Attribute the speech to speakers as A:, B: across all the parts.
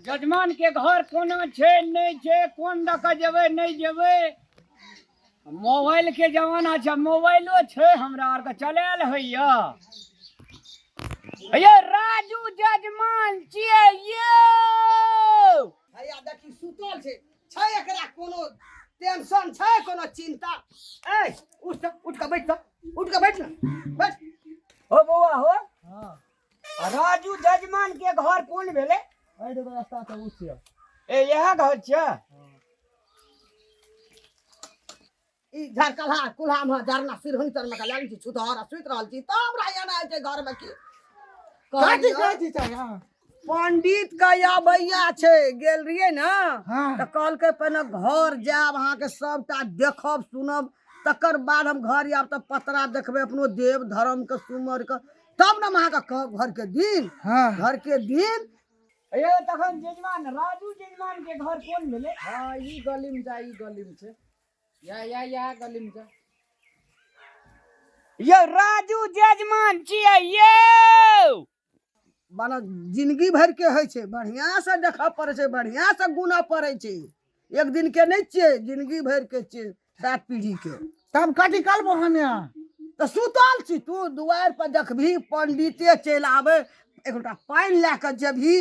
A: जजमान के घर कोना छै नहि छै, कोन दऽ कऽ जेबै नहि जेबै। मोबाइल के जमाना छै, मोबाइलो छै हमरा आरके चलायल होइया। ये राजू जजमान छियै यौ।
B: हैया देखी सुतल छै, छै एकरा कोनो टेंशन छै, कोनो चिंता? ए उठ तऽ, उठ कऽ बैठ तऽ, उठ कऽ बैठ ने, बैठ।
A: हो बौआ हो। राजू जजमान के घर कोन भेलै?
C: एहि देखो रास्ता तऽ उ छियै।
A: ए इएह घर छियै?
B: ई झरकलहा कुल्हा में झरना सिरहनी तर में लागै छी, छुतहर आ सुति रहल छी, तब हमरा एना होइ छै घर में की
C: कथी कहै छी चाचा?
B: पंडित के अबैया छै, गेल रहियै ने।
C: हाँ।
B: तऽ कहलकै पहिने घर जायब अहाँके सबटा देखब सुनब, तकर बाद हम घर आयब तऽ पतरा देखबै अपनो देव धर्म के सुमर के, तब ने हम अहाँके कहब घर के दिन।
C: हाँ।
B: घर के दिन।
A: ए तखन जजमान राजू जजमान के घर कोन भेलै?
D: हाँ, ई गली में जा, ई गली में छै, या या या गली में जा।
A: यौ राजू जजमान छियै यौ।
B: माने जिंदगी भर के होइ छै, बढ़िया से देखऽ पड़ै छै, बढ़िया से गुनऽ पड़ै छै। एक दिन के नहि छियै, जिंदगी भर के छियै, सात पीढ़ी के।
C: तब कथी करबो हमे?
B: तऽ सुतल छी तू दुआरि पर, देखबही पंडिते चलि आबै, एक गोटा पानि लए कऽ जेबही।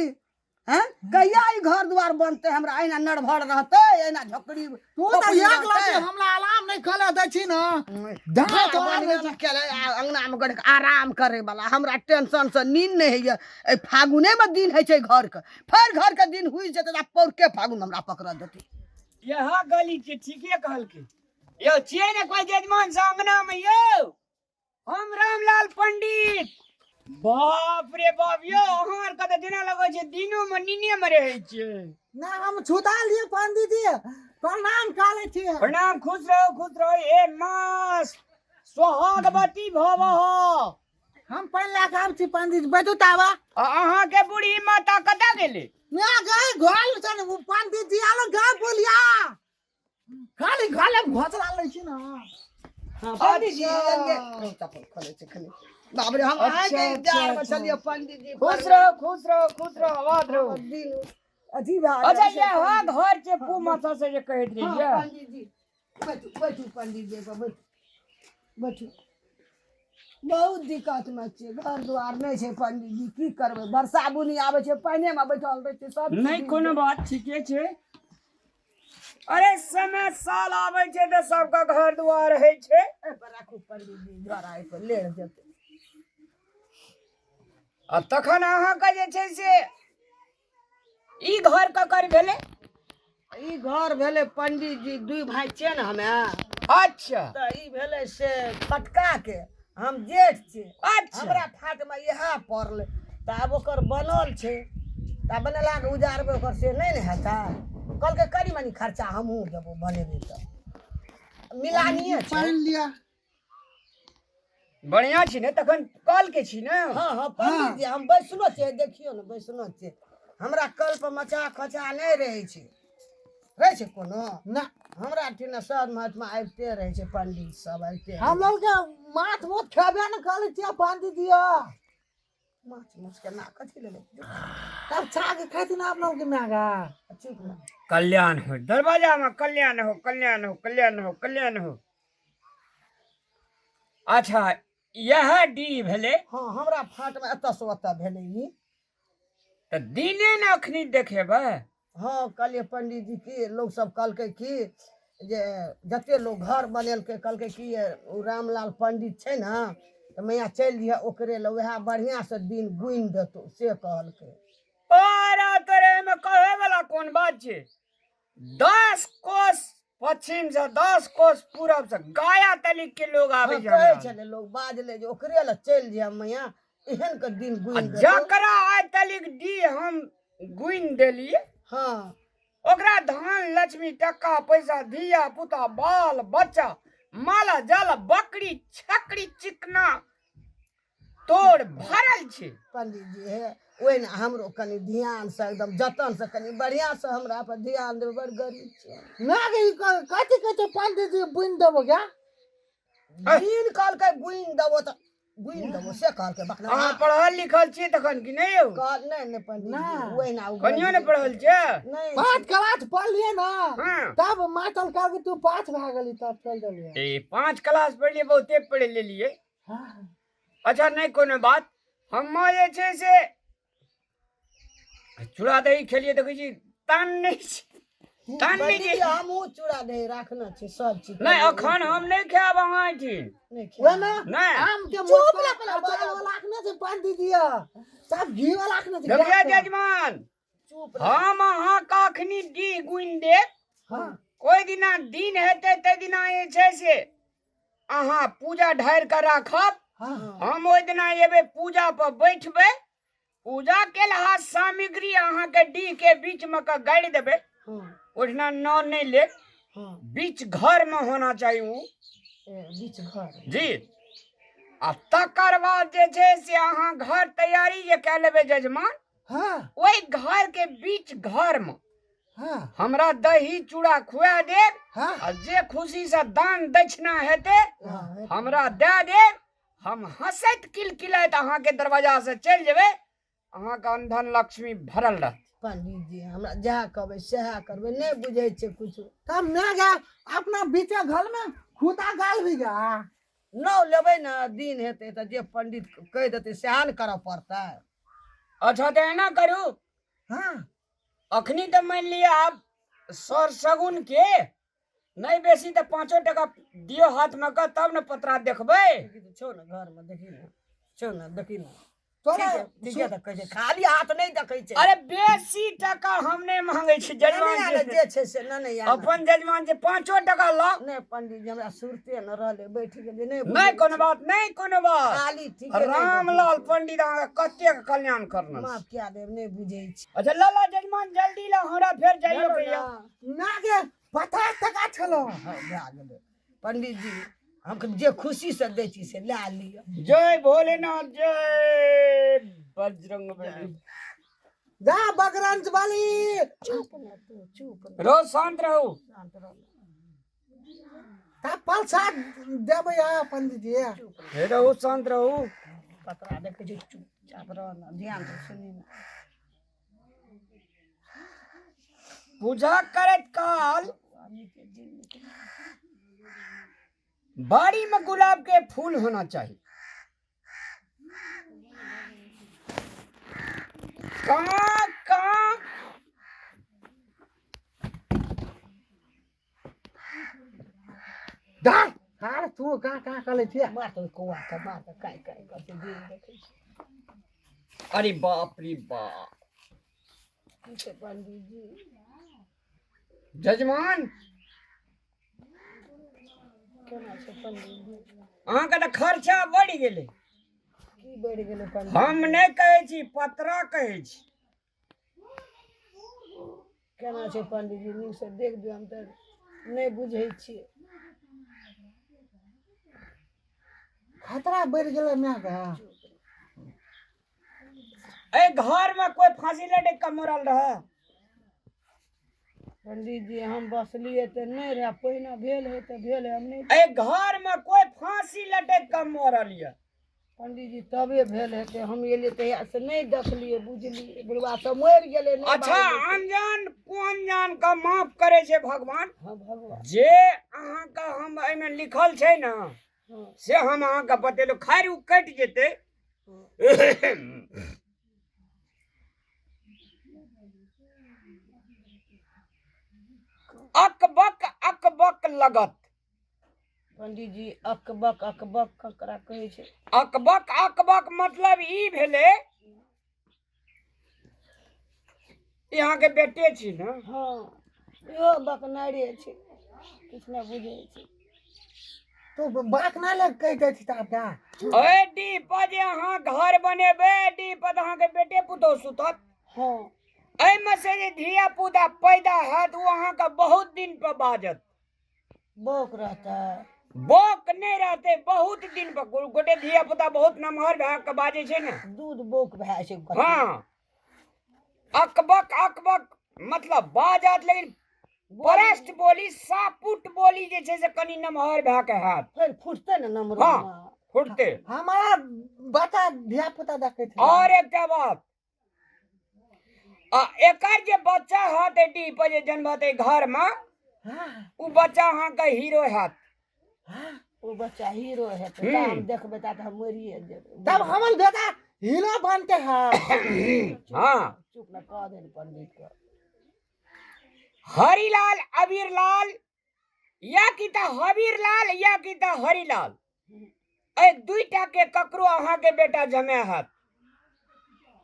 B: हैं, कहिया ई घर दुआर बनतै? हमरा एहिना नरभर रहतै, एहिना झोकड़ी
C: तू तऽ
B: खोपड़ी
C: एक
B: रहतै?
C: लती हमरा आराम नहि खेले दै छी ने, दाँत
B: बढ़िआँ ने केलै। आ अङ्गनामे गढ़ कऽ आराम करे वाला हमरा टेंशन से नींद नहि होइए। एहि फागुनेमे दिन होइ छै घरके, फेर घरके दिन हुइ जेतै तऽ पौरके फागुन हमरा पकड़ देतै।
A: यह गली के ठीके कहलकै यौ। छियै ने कोइ जजमान से अंगना में यौ? हम रामलाल पंडित। बाप रे बाप यौ, अहाँ आरके तऽ जेना लगै छै दिनो मे नीने मे रहै छियै।
C: ना, हम छुता लिए। पंडित जी प्रणाम करै छी।
A: प्रणाम, खुश रहो, खुश रहो। ए मास सोहागवती भव।
C: हम पानि लए कऽ आबै छी पंडित जी, बैठू ताबा।
A: आ अहाँके बूढ़ी माता कतऽ गेलै?
C: ना गए घर छै ने पंडित जी, आलो गाय बोलिया खाली घरे घोसला लै छी ने।
B: हाँ पंडित जी, ये चप्पल खोलै छै खाली। बाप रे, हम अहाँके इंतजार मे छलियै पंडित जी।
A: खुश रहो, खुश रहो, खुश रहो, आबाद रहो।
B: दिन अथी भए
A: अच्छा
B: गेल छै।
A: ये घर छै पू माथा से जे कहैत
B: हाँ,
A: रहियै।
B: पंडित जी बैठू, बैठू पंडित जी, बैठू, बैठू। बहुत दिक्कत मे छियै, घर द्वार नहि छै पंडित जी, की करबै? बरसा बुनी आबै छै, पानिए मे बैठल रहै छै सब।
A: नहि कोनो बात, ठीके छै। अरे समय साल आबै छै तऽ सबके घर दुआर होइ छै।
B: एहि पर राखू पंडित जी, झोरा एहि पर लेर जेतै।
A: आ तखन अहाँके जे छै से ई घर ककर भेलै?
B: ई घर भेलै पंडित जी, दुइ भाय छियै ने हमे।
A: अच्छा।
B: तऽ ई भेलै से पटका के, हम जेठ छी।
A: अच्छा।
B: हमरा फाट मे इएह पड़लै, तऽ आब ओकर बनल छै, तऽ आब बनेलाके उजारबै ओकर से नहि ने हेतै। कहलकै कनि मनि खर्चा हमहूँ देबो, बनेबै तऽ मिलानिए छै।
C: पानि लिअ।
A: बढ़िया छी ने तखन, कल के छी ने?
B: हाँ हाँ पंडित जी, हम बैसलो छियै, देखियौ ने, बैसलो छियै। हमरा कल पर मचा खचा नहि रहै छै, रहै छै कोनो
C: ना।
B: हमरा ठिना सब महात्मा आबिते रहै छै, पंडित सब आबिते रहै
C: हम लोग के माछ मुछ खेबे ने करै छियै पंडित जी।
B: छै। माछ माछ केना कथी लेबै?
C: तब छाक खेथिन आप लोग के मागा।
B: चुप ना।
A: कल्याण हो दरवाजा में, कल्याण हो, कल्याण हो, कल्याण हो, कल्याण हो। अच्छा, इएह डी भेलै?
B: हाँ, हमरा फाट में एतऽ से ओतऽ भेलै ई।
A: तऽ दिने ने अखनी देखेबै।
B: हाँ, कहलियै पंडित जी की लोग सब कहलकै कि जे जते लोग घर बनेलकै, कहलकै कि ओ रामलाल पंडित छै ने, तऽ मैया चलि जइहे ओकरे लग, वएह बढ़िआँ से दिन गुनि देतौ, से कहलकै।
A: अरे तोरे एहिमे कहै वाला कोन बात छै? 10 कोस पश्चिम से, 10 कोस पूरब से, गाया तलिक के लोग आबै
B: हाँ,
A: छै।
B: कहै
A: हमरा
B: छलै लोग, बाजलै जे ओकरे लग चलि जइहे मैया, एहन के दिन
A: आ
B: गुनि देतौ।
A: जकरा आइ तलिक डी हम गुनि देलियै, ओकरा धन लक्ष्मी टका पैसा धिया पुता बाल बच्चा माला जाल बकरी छकरी चिकना तोड़ भरल छै।
B: पंडित जी हे, ओहि ने हमरो कनि ध्यान से एकदम जतन से कनि बढ़िया से हमरा पर ध्यान देबै, बड़ गरीब छियै।
C: ना गे, ई कथी कहै छै पंडित जी, बुनि देबो क्या?
B: दिन कहलकै बुनि देबो तऽ गुनि देबो से कहलकै बकना।
A: अहाँ पढ़ल लिखल छियै तखन कि नहि यौ?
B: कहल नहि नहि पंडित जी, ओहिना ओ
A: कनियो ने पढ़ल छियै?
B: नहि।
C: 5 क्लास पढ़लियै ना,
A: हँ।
C: तब मास्टर कहलकै तू पास भए गेली, तब चल देलियै।
A: ए 5 क्लास पढ़लियै, बहुते पढ़ि लेलियै।
C: हाँ।
A: अच्छा नहि कोनो बात, हम जे छै से चूड़ा दही खेलियै, देखै छी तान नहि छै, तान नहि
B: पंडित
A: छै।
B: जी, हमहूँ चूड़ा दही राखने छी सब चीज।
A: नहि अखन हम नहि खायब अहाँ एहिठिन।
B: नहि खायब।
C: ओहिमे
A: नहि।
C: आम के
B: चुप
C: मोट
B: रह पहिले,
C: अचार
B: बाजऽ।
C: वाला रखने छै पंडित जी, सब घी वाला रखने छै।
A: देखिए
C: गैस पर।
A: जजमान,
B: चुप रह।
A: हम अहाँ के अखनी डीह गुनि देब।
C: हाँ।
A: कोइ दिना दिन हेतै तै दिना जे छै से अहाँ पूजा ढारि कऽ राखब।
C: हाँ।
A: हम ओहि दिना एबै, पूजा पर बैठबै, पूजा के लहा सामग्री अहाँ के डीह के बीच में के गाड़ि देबै।
B: हाँ।
A: ओहिठिना नाव नहि लेब।
B: हाँ।
A: बीच घर में होना चाही ओ।
B: ए, बीच घर।
A: जी। आ तकर बाद जे छै से अहाँ घर तैयारी जे कए लेबै जजमान,
C: हाँ।
A: ओहि घर के बीच घर में
C: हाँ।
A: हमरा दही चूड़ा खुआ देब।
C: हाँ।
A: आ जे खुशी से दान दक्षिणा हेतै
B: हाँ,
A: हमरा दए देब। हम हंसैत किलकिलाइत अहाँके दरवाजा से चलि जेबै, अहाँके अंधन लक्ष्मी भरल रहत।
B: पंडित जी, हमरा जएह कहबै सएह करबै, नहि बुझै छै कुछो।
C: तब मैं गया अपना बीचे घर में खुदा गाल भी गया।
B: नाव लेबै ने, दिन हेतै तऽ जे पंडित कहि देतै सएह ने करऽ पड़तै।
A: अच्छा तऽ एना करू।
C: हाँ।
A: अखनी तऽ मानि लिअ आब सर सगुन के नहि बेसी तऽ 5 टका दियौ हाथ में कऽ, तब ने पतरा देखबै।
B: छौ ने घर में, देखी ने, छौ ने, देखी ने।
C: तोरा
B: ठीके तऽ कहै छै, खाली हाथ नहि देखै छै।
A: अरे बेसी टका हम नहि मांगै छी जजमान
B: नहि,
A: से।
B: जे छै से नहि, नहि,
A: अपन जजमान जे 5 टका लाउ।
B: नहि पंडित जी, हमरा सुरते न रहलै, बैठ गेलियै। नहि
A: नहि कोनो बात, नहि कोनो बात।
B: खाली ठीके नहि।
A: रामलाल पंडित अहाँके कतेक कल्याण करना।
B: माफ कए देब, नहि बुझै छी।
A: अच्छा ल ल जजमान, जल्दी ल, हमरा फेर जाइयो के यऽ।
C: ना के 50 टका छलो।
B: हँ, भए गेलै पंडित जी, हम जे खुशी से दै छी से लए लिअ।
A: जय भोलेनाथ, जय बजरंग बली।
C: जा बगरंज बली।
B: चुप न तू, चुप न।
A: रहो, शांत रहू।
B: शांत रह।
C: तब प्रसाद देबै अहाँ पंडित जी।
A: हे रहू, शांत रहू।
B: पतरा देखै छी, चुपचाप रह न, ध्यान से सुनी न।
A: पूजा करैत काल बाड़ी में गुलाब के फूल होना चाहिए। कहाँ कहाँ
C: जा अरे तू कहाँ कहाँ करै छियै?
B: मार तो कौआ के, मार तो काय काय करतै, दिन देखै छी।
A: अरे बाप रे बाप।
B: की छै पंडित जी?
A: जजमान,
B: केना छै पंडित जी?
A: अहाँके तऽ खर्चा बढ़ि गेलै।
B: की बढ़ि गेलै पंडित?
A: हम नहि कहै छी, पतरा कहै छी।
B: केना छै पंडित जी, नीकसँ देख दियौ, हम तऽ नहि बुझै छियै।
C: खतरा बढ़ि गेलै मायके।
A: एहि घर में कोई फांसी लटक के मरल रहे?
B: पंडित जी, हम बसलियै तऽ नहि रहै, पहिने भेल है तऽ भेल है, हम नहि।
A: एहि घर में कोई फांसी लटक के मरल यऽ?
B: पंडित जी, तबे भेल हेतै, हम एलियै तहिया से नहि देखलियै, बुझलियै, बुढ़बा सब मरि गेलै। नहि
A: अच्छा
B: बाजलै।
A: अनजान को अनजान के माफ करे छै भगवान।
B: हाँ भगवान।
A: जे अहाँके हम एहिमे लिखल छै ने,
B: हाँ।
A: से हम अहाँके बतेलहुँ, खैर ओ कटि जेतै। अकबक अकबक लगत।
B: पंडित जी, अकबक अकबक ककरा कहै छै?
A: अकबक अकबक मतलब ई भेलै, ई अहाँके बेटे छी ने?
B: हँ, इहो बकनारे छै, किछु नहि बुझै छै।
C: तू बाक ना लग कहि दै छी तब जा।
A: ओहि डीह पर जे अहाँ घर बनेबै, डीह पर तऽ अहाँके बेटे पुतोहु सुतत।
B: हँ।
A: एहिमे से जे धिया पुता पैदा हैत ओ अहाँके बहुत दिन पर बाजत।
B: बौक रहतै?
A: बौक नहि रहतै, बहुत दिन पर। गोटे धिया पुता बहुत नमहर भए कऽ बाजै छै ने।
B: दूध बौक भए जाइ छै।
A: हँ, अकबक अकबक मतलब बाजत, लेकिन बरस्ट बोली, सापुट बोली जे छै से कनि नमहर भए कऽ हैत।
B: फेर फुटतै ने नमहर।
A: हाँ। फुटते।
C: हमारा बच्चा धिया पुता देखै छै।
A: और एकटा बात, आ एकर जे बच्चा हत डीह पर जे जन्मत घर में,
C: हाँ
A: उ बच्चा अहाँके हीरो हैत।
C: हाँ
B: ओ बच्चा हीरो हेतै।
A: हम्म।
B: हम देखबै ता तऽ हम मरिए जेबै।
C: तब हमर बेटा हीरो बनते है।
A: हाँ।
B: चुप न कह देन पंडित के।
A: हरिलाल अबीरलाल या कि तऽ हबीरलाल या कि तऽ हरिलाल, एहि दुईटा के ककरो अहाँके बेटा जमे हैत।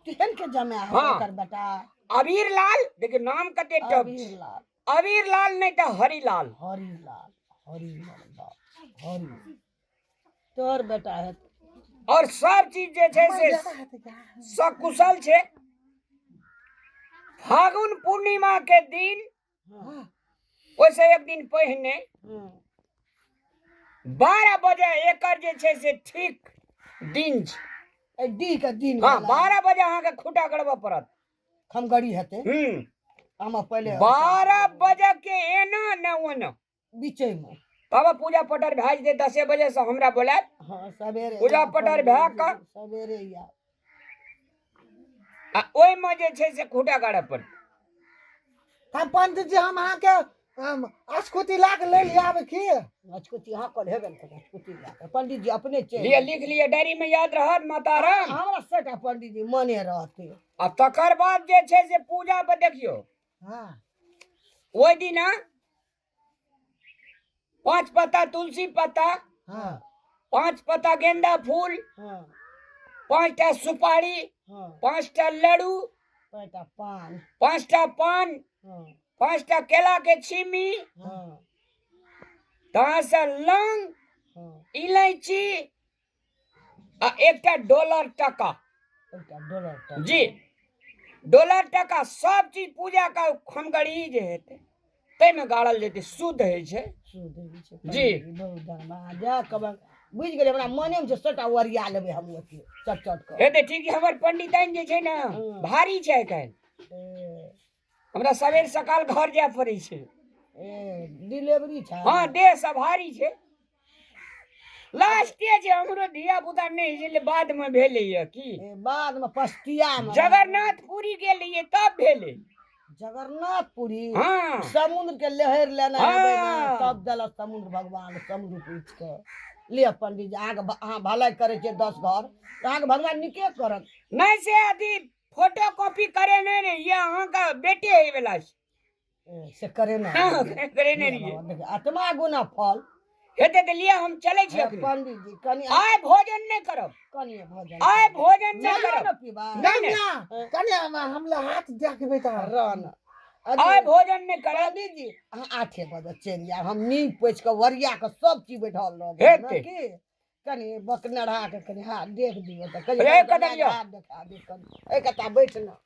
B: केहन के जमा है?
A: हाँ।
B: एकर बेटा
A: अबीरलाल, देखियौ नाम कते टफ छै।
B: अबीरलाल।
A: अबीरलाल नहि तऽ हरिलाल।
B: हरिलाल, हरिलाल बाप, हरि तोहर बेटा है।
A: और सब चीज जे छै
C: हमर
A: से
C: बेटा हेतै क्या?
A: सकुशल छै। फागुन पूर्णिमा के दिन, ओहिसँ एक दिन पहिने 12 बजे एकर जे छै से ठीक दिन छै।
B: एहि डी के दिन।
A: हाँ,
B: भेला।
A: 12 बजे अहाँके खूटा गड़बऽ पड़त।
B: खमगड़ी हेतै।
A: हम्म।
B: हम पहिले
A: 12 बजे के एना न ओना
B: बीचे में
A: तब पूजा पटर भए जेतै। 10 बजे से हमरा बोलायत।
B: हाँ, सवेरे।
A: पूजा पटर भए कऽ
B: सवेरे या
A: आ ओहिमे जे छै से खूटा गाड़ऽ पड़त।
C: तब पंडित जी, हम अहाँके अस्कुटी ला के ले लियाब की?
B: अचकुटी अहाँ कर हेबे ने करत, अचकुटी लए कऽ पंडित जी अपने चलि
A: लिअ, लिख लिअ डायरी में, याद रहत माताराम।
B: हमरा सबटा पंडित जी मने रहते।
A: आ तकर बाद जे छै से पूजा पर देखियौ।
C: हाँ।
A: ओहि दिना 5 पत्ता तुलसी पत्ता,
C: हाँ।
A: 5 पत्ता गेंदा फूल,
B: हाँ।
A: 5टा सुपारी,
B: हाँ।
A: 5टा लड्डू,
B: 5टा पान,
A: 5टा पान,
B: हाँ।
A: 5टा केला के छीमी,
B: हाँ।
A: तहाँ से लौंग,
B: हाँ।
A: इलायची आ एकटा डॉलर टका।
B: एकटा डॉलर टका।
A: जी, डॉलर टका सब चीज पूजा का खमगड़ी जे हेतै ताहिमे गाड़ल जेतै, शुद्ध होइ छै।
B: शुद्ध होइ छै।
A: जी।
B: पंडित जी, बहुत धन्यवाद। जा कबन बुझि गेलियै, हमरा मनेमे छै सबटा ओरिया लेबै हम ओते चट चट कऽ।
A: हेतै ठीक। हमर पंडिताइन जे छै ने,
B: हँ।
A: भारी छै आइ काल्हि।
B: ए,
A: हमरा सवेर सकाल घर जाय पड़ै छै।
B: ए, डिलीवरी छै।
A: हाँ, देह सब भारी छै। लास्टे छै, हमरो धिया पुता नहि होइ छै, बादमे भेलैया की।
B: ए, बादमे पस्तियामे
A: जगन्नाथपुरी गेल रहियै तब भेलै।
B: जगन्नाथपुरी?
A: हाँ।
B: समुद्र के लहर लेना हेबै ने,
A: हाँ।
B: तब देलक समुद्र भगवान समुद्र पूछि कऽ। लिअ पंडित जी, अहाँके अहाँ भलाई करै छियै 10 घर, तऽ अहाँके भगवान नीके करत।
A: नहि, से अथी फोटो कॉपी करे नहि रहियै, अहाँके बेटे होय वला छै।
B: ए, से करे ने।
A: हाँ, करे नहि रहियै।
B: देखियौ, आत्मा गुना फल
A: हेतै तऽ लिअ, हम चलै छी अखनी।
B: पंडित जी, कनि
A: आइ भोजन नहि करब।
B: कनि भोजन
A: आइ भोजन नहि
B: नहि
A: करब।
B: ने पीबा।
A: नहि, नहि।
C: कनिया, कनिया, हमरा हाथ देखबै तऽ
B: रहन
A: आइ भोजन नहि करब।
B: पंडित जी, अहाँ 8 बजे चलि जायब, हम नींद पोछि कऽ ओरिया कऽ सब चीज बैठल रहब।
A: हेतै।
B: की कनि बकनढ़ा के कनि हाथ देख दियौ तऽ कनि
A: रे, कतऽ लिअ?
B: हाथ देखा दियौ कनि, एक कता बैठ न।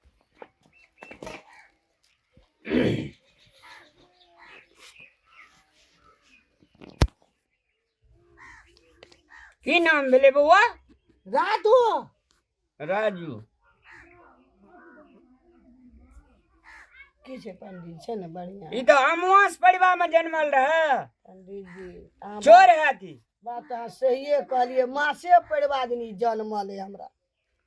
A: की नाम भेलै बौआ?
C: राजू।
A: राजू।
B: की छै पंडित, छै ने बढ़िआँ?
A: ई तऽ अमुआस परिवार में जन्मल रहे।
B: पंडित जी, अहाँ
A: चोर है अथी।
B: बात तऽ अहाँ सहिए कहलियै, मासे परिवार दिन ई जन्मल अइ हमरा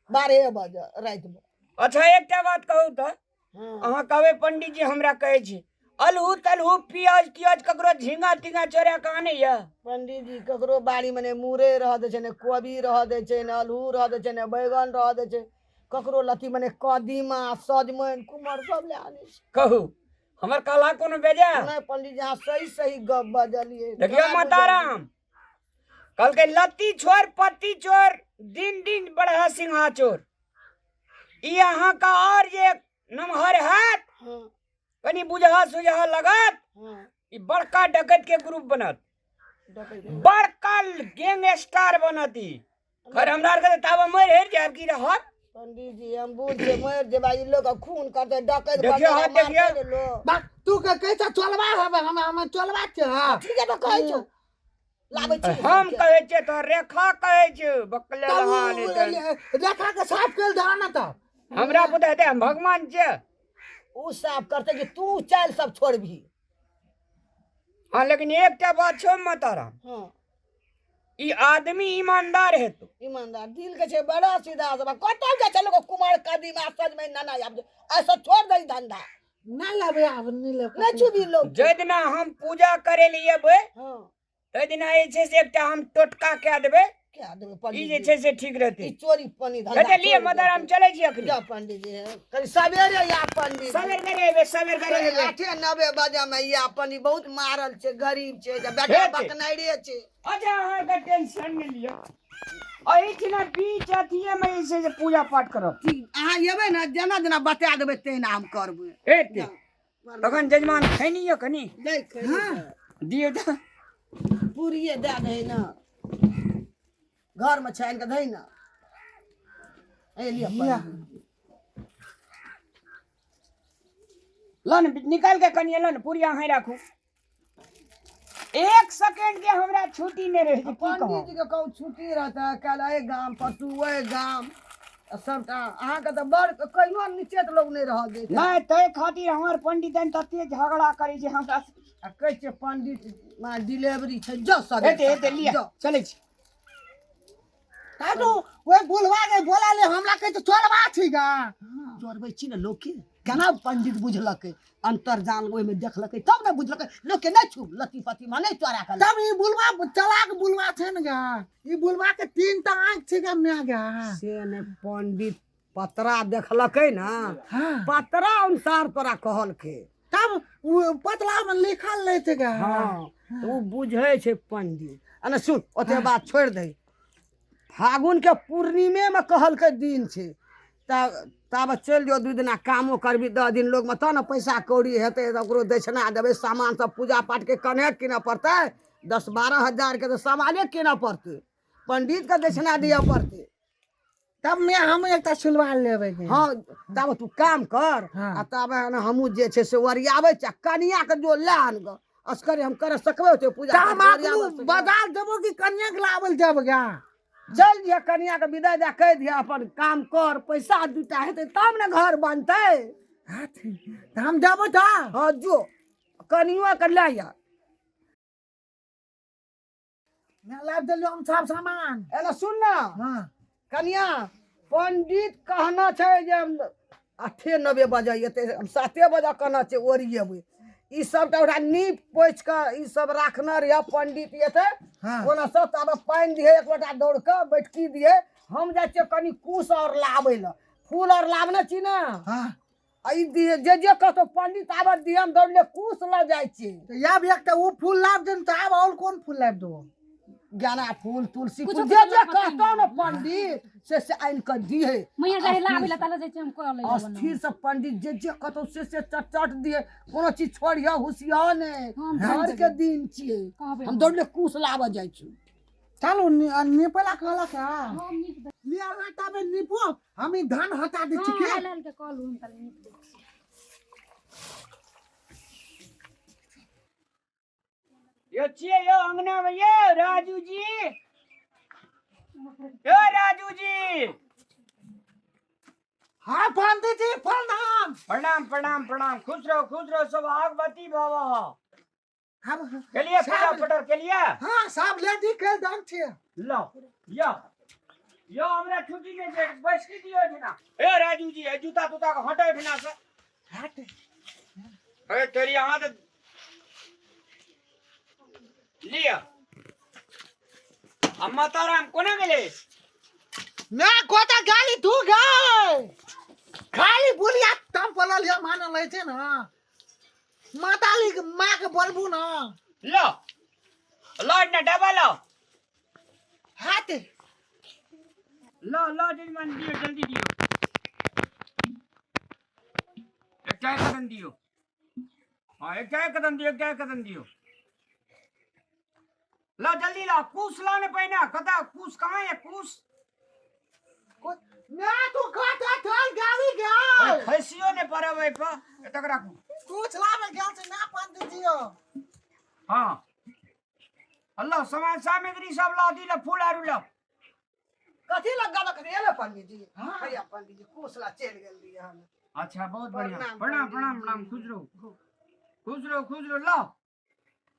B: 12 बजे रातिमे।
A: अच्छा, एकटा बात कहू तऽ,
B: हँ।
A: अहाँ कहबै पंडित जी हमरा कहै छी, अलहू तलहू पियाज तियाज ककरो झींगा तींगा चोरा कऽ आनैया?
B: पंडित जी, ककरो बाड़ीमे नहि मुरइ रहऽ दै छै, नहि कोबी रहऽ दै छै, नहि अल्हू रहऽ दै छै, नहि बैगन रहऽ दै छै। ककरो लत्ती मने कदीमा सजमनि कुम्हर सब लए आनै छै।
A: कहू, हमर कला कोनो बेजा?
B: नहि पंडित जी, अहाँ सही सही गप बजलियै।
A: देखियौ
B: बड़ा
A: माताराम कहलकै, लत्ती छोड़ पत्ती चोर, दिन दिन बढ़े सिंहा चोर। ई अहाँके और जे नमहर हैत,
B: बुझलियै। हँ,
A: कनि बुझा सुझा लगत,
B: हँ,
A: ई बड़का डकैत के ग्रुप बनत।
B: डकैत।
A: बड़का गैंग स्टार बनत ई। खैर, हमरा आरके तऽ ताबे मरि हेर जायब की रहत।
B: पंडित जी, हम बूढ़ छै, मरि जेबै, ई लोक खून करतै, डकैत
A: देखियौ,
B: बनतै,
A: हाथ देखियौ।
B: मारतै ने लोक।
C: बा तू के कैसा चलबा हवे, हम हम चलबा छै। हाँ।
B: ठीक है, तऽ कहै छौ लाबै छी।
A: हम कहै छियै तऽ रेखा कहै छै बकले
C: तब
A: लहा लेतै।
C: रेखा के साफ कर दह ना तब।
A: हमरा बुझाइ हेतै हम भगवान छियै।
B: ओ साफ करतै कि तू चालि सब छोड़बही?
A: हाँ, लेकिन एकटा बात छौ माताराम।
B: हँ।
A: ई आदमी ईमानदार हेतौ।
B: ईमानदार दिल के छै, बड़ा सीधा साधा। कतौ जाइ छै लोक कुमार कदीमा सजमनि नाना आब ऐसा छोड़ दे धंधा।
C: ना लेबै आब, नहि लेबै।
B: नहि छुबी लोक।
A: जाहि दिना हम पूजा करे लए एबै
B: हँ
A: ताहि दिना जे छै से एकटा हम टोटका कए देबै।
B: क्या देबै
A: ई
B: पंडित
A: जे
B: जी?
A: छै से ठीक रहतै।
B: ई चोरी पानी धंधा
A: हेतै लिए
B: छोड़ि
A: मदर, हम
B: देतै।
A: चलै छी अखनी।
B: जा पंडित जी, कनि सवेरे या पंडित जी।
A: सवेर करे एबै, सवेर करे एबै।
B: 8-9 बजे में या पंडित बहुत मारल छै, गरीब छै, जे बेटा
A: हेतै।
B: बकनाइरे छै।
A: अच्छा अहाँके टेंशन नहि लिअ, एहिठिना बीच अथिये मे जे छै से पूजा पाठ करब।
B: ठीक, अहाँ एबै ने, जेना जेना बता देबै तेना हम करबै।
A: हेतै। तखन जजमान खैनी यऽ कनि?
B: नहि खैनी।
A: दियौ तऽ।
B: पूरिये दए दही ने, घरमे छानि कऽ दही ने। ए लिअ पंडित।
A: लऽ ने निकालि कऽ कनि एलऽ ने पूरी अहाँ राखू। 1 सेकेंड के हमरा छुट्टी नहि रहै छै, की कहब?
B: पंडित जी के कहू छुट्टी रहतै काल्हि एहि गाम, परसू ओहि गाम, आ सबटा अहाँके तऽ बड़ कहियो निचेत लोक नहि रहल दै छै।
A: नहि, ताहि खातिर हमर पंडित तते झगड़ा करै छै हमरा से।
B: आ कहै छियै पंडित माने डिलीवरी छै, जो सबेर
A: हेतै, हेतै,
B: सकाल,
A: लिअ,
B: जो।
A: चलै छी।
C: काटू ओहि बुढ़वा के बोला ले, हमरा कहै छै चोरबा छी गा।
B: चोरबै छी ने लोकके, केना पंडित बुझलकै? अंतर्जाल ओहिमे देखलकै तब ने बुझलकै। लोकके नहि छू, लत्ती पत्ती मे नहि चोरा कऽ।
C: तब ई बुढ़वा चलाक बुढ़वा छै ने गा, ई बुढ़वा के 3 टा आँखि छै गा माय गा।
B: से ने पंडित पतरा देखलकै ने,
C: हाँ।
B: पतरा अनुसार तोरा कहलकै।
C: तब ओ पतला मे लिखल रहै छै गा।
B: हाँ, तऽ ओ बुझै छै पंडित। आ ने सुन, ओते बात छोड़ि दही। फागुन के पूर्णिमे मे कहलकै दिन छै, तब चलि जो, 2 दिना कामो करबी, 10 दिन लोगमे तब ने पैसा कौड़ी हेतै, तऽ ओकरो दक्षिणा देबै, सामान सब पूजा पाठके कने कीनऽ पड़तै, 10-12 हजार के तऽ सामाने कीनऽ पड़तै, पंडित के दक्षिणा दिअ पड़तै।
C: तब मैं हम एकटा सिलवा लेबै के।
B: हाँ, तब तू काम कर।
C: हाँ।
B: आ तब हमहूँ जे छै से ओरियाबै छी, आ कनिया के जो लए आन गऽ, असगरे हम कर सकबै ओते पूजा
C: तऽ हम
B: पाठ ओरियाबै
C: अखनो
B: सकबै।
C: बाजार देबो कि कनिया के लाबल जब गा?
B: चल दिह कनिया के विदाई दए कहि दिह अपन काम कर, पैसा 2टा हेतै तब ने घर बनतै।
C: हाँ, ठीक। तऽ हम देबो तऽ?
B: हाँ जो, कनियो के लए आ।
C: मैं लाब देलियो हम सब सामान।
B: एना सुन ना।
C: हाँ।
B: कनिया, पंडित कहना छै जे हम 8-9 बजे एतै, हम 7 बजे कहना छै ओरिएबै। ई सबटा ओकरा नीप पोछि कऽ ई सब राखने रहिए, पंडित एतै।
C: हाँ।
B: ओना सब ताबे पानि दिहे, 1 लोटा दौड़ कऽ बैठकी दिहे। हम जाइ छियै कनि कुश आओर लाबै लए, फूल आओर लाबने छी ने?
C: हाँ।
B: आ ई दिहे जे जे कहतौ पंडित आबऽ दिहे, हम दौड़ले कुश लऽ जाइ छियै।
C: तऽ आब एकटा ओ फूल लाब दे, तऽ आब आओर कोन फूल लाबि देबो?
B: गेना फूल, तुलसी
E: कुछो
B: फूल, जे
E: कुछो
B: जे
E: लाबऽ
B: कहतौ ने पंडित से आनि कऽ दिहे।
E: मैया जाहि लाबै लए ताले जाइ छियै हम कऽ लै लए।
B: अस्थिर से पंडित जे जे कहतौ से चट चट दिहे, कोनो चीज छोड़िह हुसियह नहि,
E: हम
B: घर के दिन छियै।
E: कहबै।
B: हम दौड़ले कुश लाबऽ जाइ छी।
C: चलू निपला कहलक हँ।
E: हम नीप दै।
C: लिअ आटा में निपो, हम ई धान हटा दै छी।
E: हाँ,
C: के
E: आयल आयल के कहलहुँ हम ताले नीप दै छी।
A: यो छियै यो अंगना में यो राजू जी, यो राजू जी।
C: हाँ पंडित जी प्रणाम।
A: प्रणाम प्रणाम प्रणाम, खुश रहो खुश रहो, सौभाग्यवती भव।
C: हम
A: के लिए पूजा पटर के लिए?
C: हाँ सब लेडी के दाम छे।
A: लो यो यो हमरा छुट्टी नहीं छै, बैस की दियो ठिना। ए राजू जी, ए जूता तूता के हटो ठिना से।
C: हट।
A: ए तेरी हाथ लिया। आ माताराम कोना गेले?
C: ना कोता गाली तू गए, खाली बोलिया तम पलल या मानल है छै ना। माता ली माँ के बोलबू ना।
A: लो लो ना डबा लो।
C: हाथ
A: लो लो जजमान दियो, जल्दी दियो, एक चाय कदम दियो। हाँ एक चाय कदम दियो, एक चाय कदम दियो। लो जल्दी लो, कुश लो ने पहिने। कता कुश कहाँ है कुश?
C: ना तू कता चल गाली गए।
A: खसियो ने पड़ब एहि पर, एतक राखू।
C: कुछ लाबे गेल छै ना पंडित जी।
A: हाँ अल्लाह सामान सामग्री सब ला दी, फूल आरू ला।
B: कथी लग गलक रे एले पंडित जी?
C: हाँ।
B: भैया पंडित जी कुश ला चलि गेल रहियै हम।
A: अच्छा बहुत बढ़िया,
B: प्रणाम,
A: प्रणाम
B: पंडित
A: प्रणाम
B: जी।
A: प्रणाम, खुश रहो खुश रहो खुश रहो। लो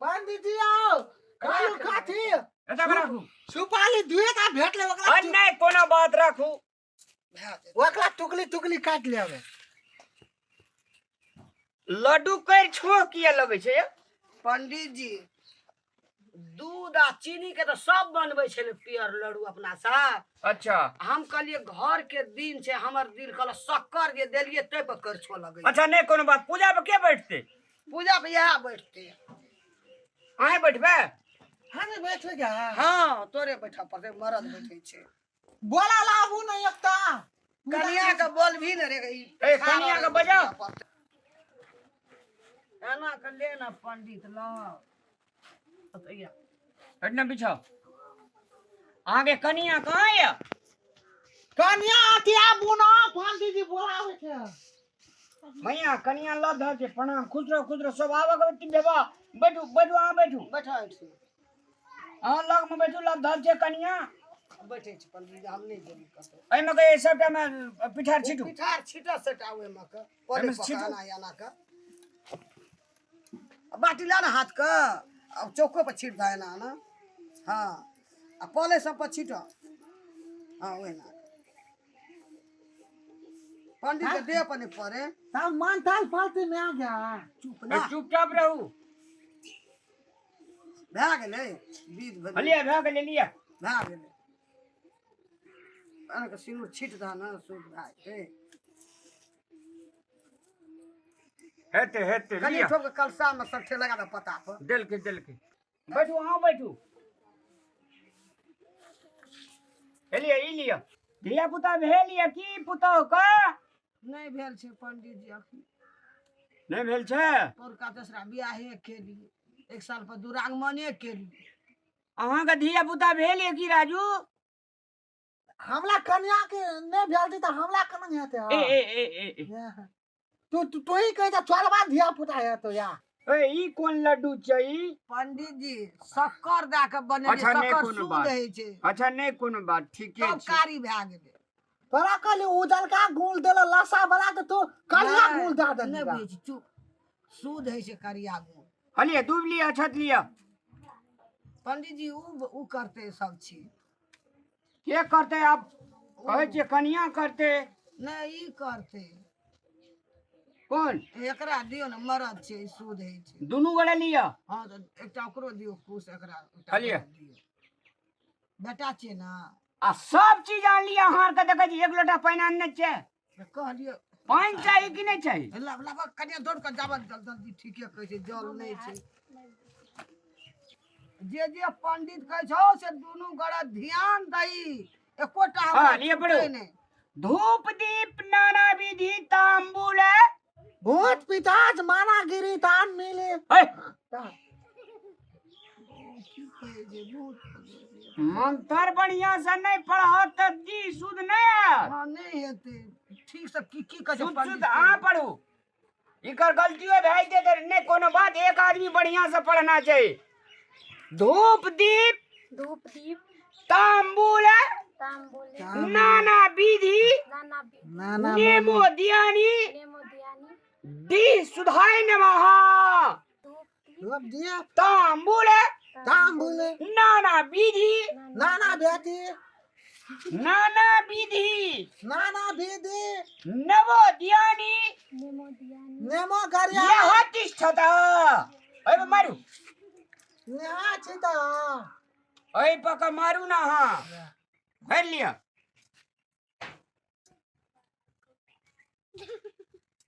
C: पंडित जी आओ, खालू काठी।
A: एतऽ के राखू।
C: सुपाली दुए टा भेटलै ओकरा।
A: अरे नहि कोनो बात, राखू।
B: भए जेतै।
C: ओकरा टुकली टुकली काटि लेबै।
A: लड्डू कर छो किया लगै छै यौ?
B: पंडित जी, दूध आ चीनी के तऽ सब बनबै छै ने पियर लड्डू अपना सब।
A: अच्छा।
B: हम कहलिए घर के दिन छै, हमर दिल कहलक शक्कर जे देलिए तै पर करछो लगै।
A: अच्छा नहि कोनो बात। पूजा पर के बैठते?
B: पूजा पर इएह बैठते।
A: अहें बैठबै?
C: हमे बैठबै क्या?
B: हाँ, तोरे बैठऽ पड़तै, मरद बैठै छै।
C: बोला लाबू ने एकटा
B: कनिया के बोल भी ने रे ई।
A: ए, कनिया के बजाओ।
B: एना के ले ना पंडित ल ओतैया।
A: हटना बिछाओ। अहाँके कनिया कहाँ यऽ?
C: कनिया अथी आबू ना, पंडित जी बोलाबै छै।
A: मैया कनिया ल धर छै। प्रणाम, खुश रहो, खुश रहो। सब आबक बेबा। बैठू बैठू, अहाँ बैठू।
B: बैठा छी।
A: अहाँ लग में बैठू। ल धर छै कनिया।
B: बैठै छी पंडित जी, हम नहि जेबै कतौ।
A: एहिमे के सबटा में पिठार छीटू।
B: पिठार छीटऽ सेटा ओहिमे के पड़े
A: एहिमे छीटू।
B: पकाना एना के आ बाटी ला ना हाथ के, अब चौको पर छीट दे एना ना। हाँ, आ पले सब पर छीट। हाँ, ओहिना पंडित के देह पर नहीं पड़े।
C: तब मान ताल फालतू में आ गया।
B: चुप
A: ए,
B: ना।
A: चुपचाप रहू।
B: भए गेलै विध भेलै।
A: लिअ, भए गेलै, लिअ।
B: भए गेलै। एना के सिन्दूर छीट दह ने, शुद्ध भए जेतै।
A: हेतै हेतै।
B: कनि
A: लिअ।
B: ठोक के कलशा में सब लगा दे पत्ता पर।
A: देलकै देलकै। बैठू, अहाँ बैठू। लिअ, ई लिअ। धिया पुता भेल यऽ की पुतहु के?
B: नहि भेल छै पंडित जी अखन।
A: नहि भेल छै?
B: पौरका तेसरा बियाहे केलियै, एक साल पर दुरागमने केलियै।
A: अहाँके धिया पुता भेल यऽ की राजू?
C: हमला कनिया के नहि भेल छै तऽ हमला केना हेतै?
A: ए ए ए ए ए।
C: तू तू तू ही कहै छ चलबा धिया पुता हेतौ या।
A: ए, ई कोन लड्डू छै ई?
B: पंडित जी, शक्कर दए के बनेलियै।
A: अच्छा, नहि
B: शक्कर
A: कोनो
B: शुद्ध
A: बात।
B: होइ छै।
A: अच्छा नहि कोनो बात, ठीके
B: तब
A: छै।
B: कारी भए गेलै।
C: तोरा कहली उजलका गुल देल लसा वाला तऽ तू करिया
B: नहि,
C: गुल दऽ देली।
B: नहि बुझै छी, चुप। शुद्ध होइ छै करिया गुड़।
A: हलिए दूब लिअ, अक्षत लिअ।
B: पंडित जी, उ करतै सब चीज।
A: के करतै? आब कहै छियै कनिया करतै।
B: नहि, ई करतै।
A: कोन?
B: एकरा दियौ ने, मरद छै, ई शुद्ध होइ छै।
A: दुनू गोटे लिअ।
B: हँ, तऽ एकटा ओकरो दियौ कुश, एकरा एकटा
A: हलिए।
B: ओकरो दियौ। बेटा छियै ने।
A: आ सब चीज आनलियै अहाँ आरके देखै छी, एक लोटा पानि आनने छियै?
B: तऽ कहलियै।
A: पानि चाही कि नहि चाही?
B: लब लब कनिया दौड़ कऽ जाबऽ जल्दी। ठीके कहै छै, जल नहि छै। जे जे पंडित कहै छौ से दुनू गोड़ा ध्यान दही, एकोटा
A: हाँ,
B: हमरा
A: लिअ
B: छूटै
A: पढ़ू।
B: नहि।
A: धूप दीप नाना विधि तांबूल
C: भूत पिताज माना गिरी तान मिले।
A: ए,
B: की कहै छै भूत?
A: मंत्र बढ़िया से नहीं पढ़त तऽ दी शुद्ध नहीं आयत।
B: हँ, नहि हेतै ठीक से। की की कहै छै
A: शुद्ध शुद्ध
B: पंडित?
A: अहाँ पढ़ू। इकर गलतियो भए जेतै तऽ नहि कोनो बात, एक आदमी बढ़िया से पढ़ना चाहिए। धूप दीप
E: धूप दीप
A: तांबूल
E: तांबूल
A: नाना विधि
E: नाना विधि
C: नाना
A: नेमो दियानी
E: नेमो दियानी
A: दी सुधाय नमः।
E: धूप दीप
C: धूप दिए
A: तांबूल
C: तांबुल
A: नाना विधि
C: नाना बेटी
A: नाना विधि
C: नाना विधि
A: नवो दियानी
E: नेमो दियानी
C: नेमो गरिया
A: यह तिष्ठत। एहि मारू।
C: नेहा छी तऽ
A: एहि पर के मारू ना अहाँ भरि लिअ,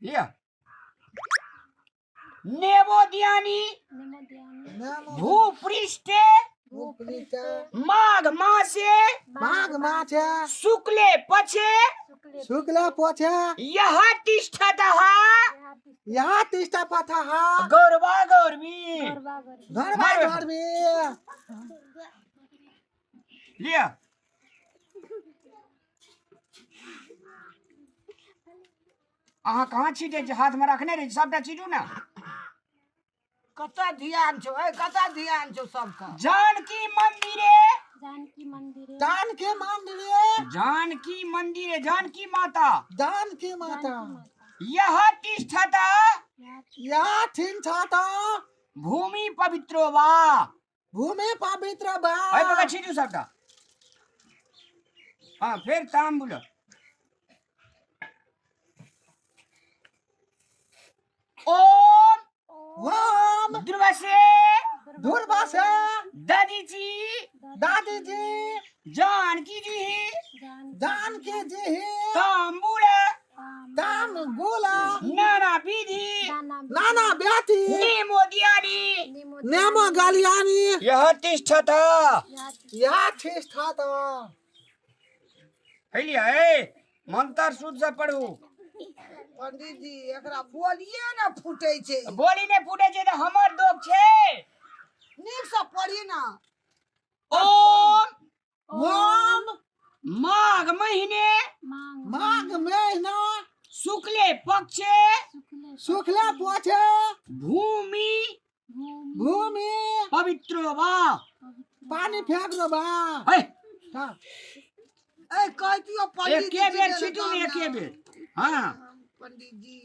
A: लिअ। नेबो दियानी
E: नेमो दियानी
C: नेमो
A: भूपृष्ठे
C: उपनीते
A: माघ मासे
C: माघ माछे
A: शुक्ले पछे
E: शुक्ले
C: शुक्ल पोछे
A: यह तिष्ठतः
C: यहाँ तिष्ठा पथा
A: गौरवा गौरवी
E: गरबा गरबी
C: धरबा
A: मारो।
C: धरबी।
A: लिअ। अहाँ कहाँ छीटै छी? हाथमे रखने रहै छी, सबटा छीटू ने।
B: कतऽ ध्यान छौ? ए, कतऽ ध्यान छौ सबके?
A: जानकी मंदिरे
E: जानकी मंदिर
C: जानकी मंदिर
A: जानकी मंदिरे जानकी माता
C: जानकी माता
A: यह तिष्ठत
C: यहाँ थिन छाता
A: भूमि पवित्रो वा
C: भूमि पवित्र बा।
A: एहि पर छीटू सबटा। हाँ फिर तांबुल। ओम
C: ओम
A: ध्रुवसे
C: ध्रुवसे
A: दादीजी
C: दादीजी
A: जानकी जी
C: जानकी जी
A: तांबुल
C: तांबुल
A: नाना विधि
C: नाना व्याधि
A: नेमो दियानी
C: नेमो गलियानी
A: यह तिष्ठत
C: यह तिष्ठत।
A: हे मंत्र शुद्ध से पढ़ू।
B: पंडित जी एकरा बोलिए ना फूटे छे।
A: बोली ने फूटे छे त हमर दोष छे।
B: नीक से पढ़ी ना।
A: ओम
C: ओम
A: माघ महीने
C: माघ महीना
A: शुक्ले पक्षे
C: शुक्ले पक्षे
A: भूमि
C: भूमि
A: पवित्र बा
C: पानी फेंक दो बा।
A: हे
B: ए कह दियो पंडित जी
A: एके बेर छीटू ने एके बेर। हां
B: पंडित जी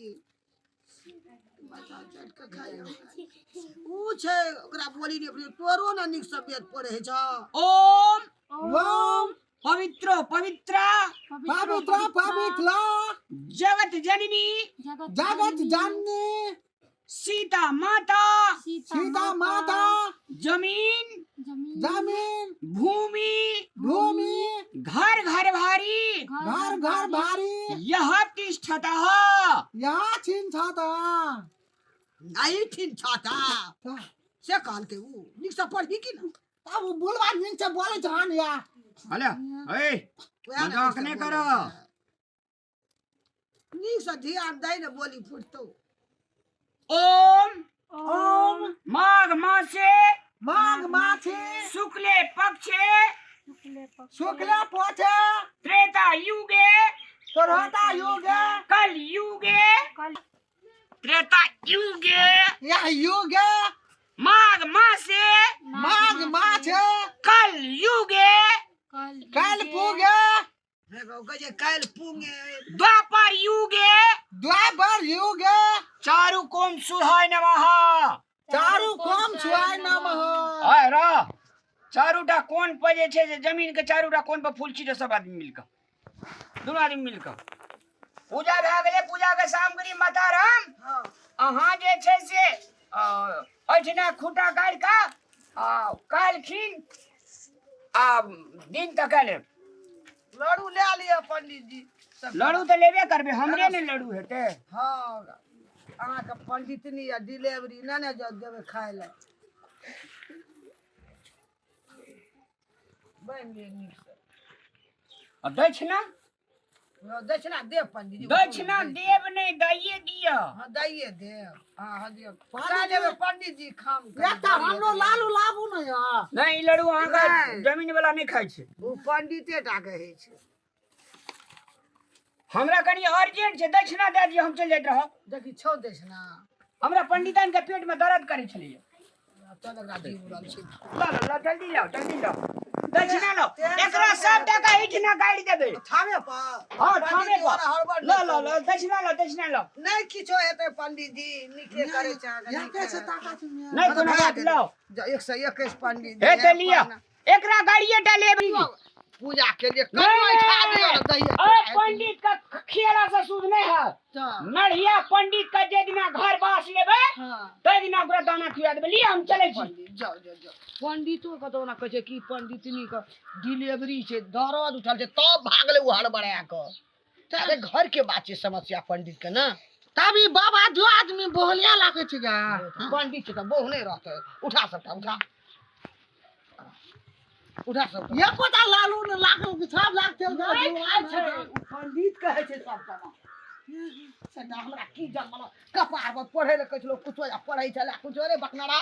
B: माथा चट के खाइ ऊ छै ओकरा बोली ने तोरो ना नीक से बेद पड़े छ।
A: ओम
C: ओम
A: पवित्र पवित्र
C: पवित्र पवित्र
A: जगत जननी
C: जगत जननी
A: सीता माता
C: सीता माता
A: जमीन
C: जमीन
A: भूमि
C: भूमि
A: घर घर भारी
C: घर घर भारी
A: यह तिष्ठतः
C: यह तिष्ठतः
B: आई तिष्ठतः से कहलकै ऊ नीक से पढ़ी कि ना
C: तब उ बोलबा नीक से बोलै छहन या
A: हले ए मजाक नहीं कर
B: नीक से ध्यान दै ने बोली फुटतौ।
A: ओम
C: ओम
A: माघ मासे शुक्ले पक्षे
C: शुक्ले पक्षे
A: त्रेता युगे
C: त्रेता युगे
A: कल युगे त्रेता युगे
C: यह युगे
A: माघ मासे कल युगे
C: कल पुगे
B: कल पुगे
A: द्वापर युगे
C: द्वापर युगे
A: चारु कोण सुहाय नमः
C: चारु कोण सुहाय नमः।
A: आय रा चारूटा कोण पर जे छै से जमीन के चारूटा कोण पर फूल छीटो सब आदमी मिलके दुनू आदमी मिलके पूजा भए गेलै। पूजा के सामग्री माता राम अहाँ जे छै से एहिठिना खूटा गाड़ि कऽ आ काल्हिखिन आ दिन तक लेब।
B: लड्डू ले लिअ पंडित जी।
A: लड्डू तऽ लेबे करबै हमरे ने लड्डू हेतै।
B: हाँ अहाँके पंडितनी आ डिलीवरी नहि ने देबै खाय लए। बनि गेल नीकसँ।
A: आ दक्षिणा
B: दक्षिणा देब पंडित जी।
A: दक्षिणा देब नहि दैये दिअ।
B: हाँ दैये देब। हाँ हाँ दिअ देबै पंडित जी खाम।
C: एकटा हमरो लालू लाबू ने यार।
A: नहि ई लड्डू अहाँके जमीन वाला नहि खाइ छै
B: ओ पंडिते टा के होइ छै।
A: हमरा कनि अर्जेंट छै दक्षिणा दए दिअ हम चलि जाइत रहब।
B: देखी छौ दक्षिणा।
A: हमरा पंडितान के पेट में दर्द करै छलैया।
B: चल एकरा जीव उड़ल छै।
A: ल ल जल्दी लाओ जल्दी लाओ दक्षिणा लाओ। एकरा सब टका एहिठिना गाड़ि देबै
B: थामे पर।
A: हाँ थामे पर। ल ल ल दक्षिणा लाओ दक्षिणा लाओ।
B: नहि किछो हेतै पंडित जी नीके करै छै अहाँके।
A: नहि कोनो बात लाओ
B: 121 पंडित
A: हे तऽ लिअ एकरा गाड़िए टा लेबै
B: पूजा के लिए
A: पंडित का खेला से सुध नहीं है। नढ़िया पंडित का जे दिना घर बास लेबै तै दिना ओकरा दाना खिया देबै। लिअ हम चलै छी।
B: जाओ जाओ जाओ। पंडितो के तऽ ओना कहै छै कि पंडितनी के डिलीवरी छै दर्द उठल छै तब भागलै ओ हड़बड़ा कऽ। अरे घर के बात छै समस्या पंडित के ना।
C: तभी बाबा जो आदमी बोहलिया लागै छै गा
B: पंडित छै तऽ बोह नहि रहतै। उठा सबटा उठा उठा सब।
C: एकोटा लालू ने लागल कि सब लागते
B: पंडित कहै छै सब जना से हमरा की जन्मल कपार पर पढ़ै लए कहै छलो कुछो पढ़ै छलै कुछो रे बकनारा।